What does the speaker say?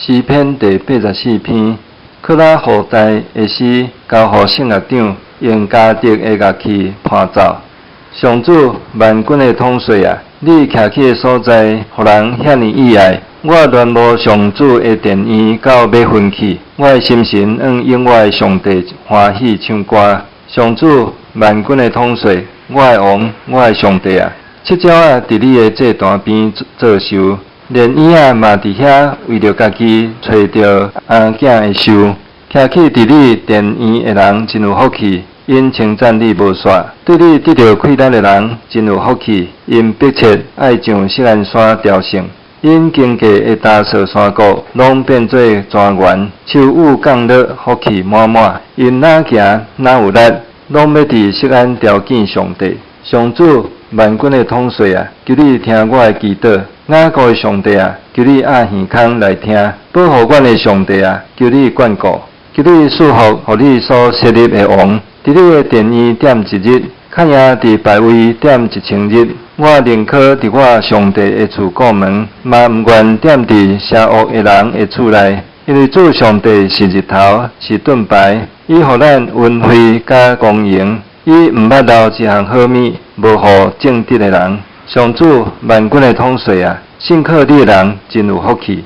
詩篇第84篇，可拉後代的詩，交予聖樂長，用迦得的樂器伴奏。上主萬軍的統帥啊，你徛起的所在，予人遐爾意愛。我戀慕上主的殿院到欲昏去，我的心神向永活的上帝歡喜唱歌。上主萬軍的統帥，我的王，我的上帝啊！七鳥仔佇你的祭壇邊做岫，連燕仔嘛佇遐為著家己揣著餡囝的岫。徛起佇你殿院的人真有福氣，𪜶稱讚你無煞；對你得著氣力的人真有福氣，𪜶迫切愛上錫安山朝聖。𪜶經過的達索山谷，攏變做莊園，秋雨降落，福氣滿滿。𪜶若行若有力，攏欲佇錫安朝見上帝。上主萬軍的統帥啊，求你聽我的祈禱；雅各的上帝啊，求你掩耳孔來聽；保護阮的上帝啊，求你眷顧，求你賜福予你所設立的王。佇你的殿院踮一日，較贏佇別位踮1000日。我寧可佇我上帝的厝顧門，嘛毋願踮佇邪惡的人的厝內。因為主上帝是日頭，是盾牌，伊予咱恩惠佮光榮。伊毋捌留一項好物，無予正直的人。上主萬軍的統帥啊，信靠你的人真有福氣。